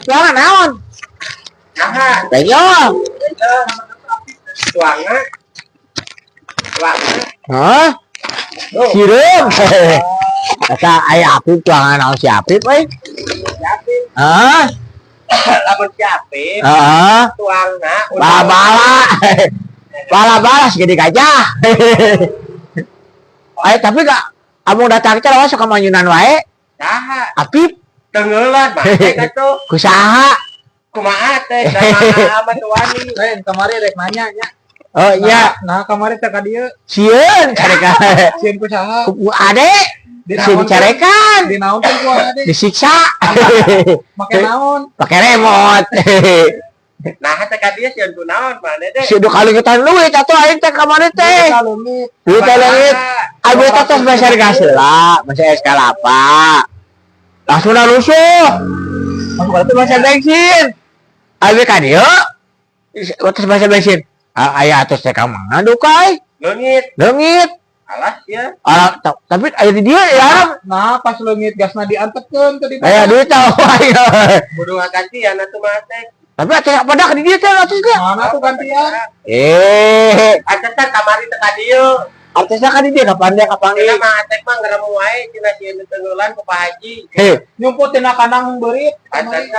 Tuangan naon? Nah, Penyol. Tuangna. Tuangna. Hah? Sireum. Kata aya Apip, tuangan naon si Apip euy? Siapin. Hah? Lamun siapin. Heeh. Tuangna. Bala-bala. Bala-bala segede gajah. Ayo, tapi gak abang datang teh lawan sok manyunan wae. Saha? Apip. Tenggelan mah atuh. Ku saha? Kumaha teh sama amat wani. Lain kamari rek nanya nya. Oh iya, Nah, kamari teh ka dieu. Sieun carekan. Sieun ku saha? Ku ade, sieun carekan. Di naon teh ku ade? Disiksa. Make naon? Pakai remote. Nah, teh ka dieu sieun ku naon maneh teh? Si kaleungitan duit atuh aing teh kamari teh. Leungit. Duit teh leungit. Abi teh tos meser gas heula, meser es kalapa. Langsung rusuh. Langsung itu meser bensin. Abi ka dieu terus meser bensin. Ah, aya atos teh ka mana dukai? Leungit. Leungit. Alah ya. Alah, tapi aya di dieu ya. Nah, pas leungit gasna diantepkeun tadi. Aya duit tahu aing. Kudu ngagantian atuh mah teh. Tapi atuh pada di dieu teh atuh ge. Mana tuh gantian? Eh, Atos kamari teh ka dieu. Artisnya kan di dieu kapan dia kapanggih. Cenah mah Atek mah ngeremu wae cenah sieun tenggelan ku Pak Haji. Heh, Nyumput tina kandang beurit. Atos.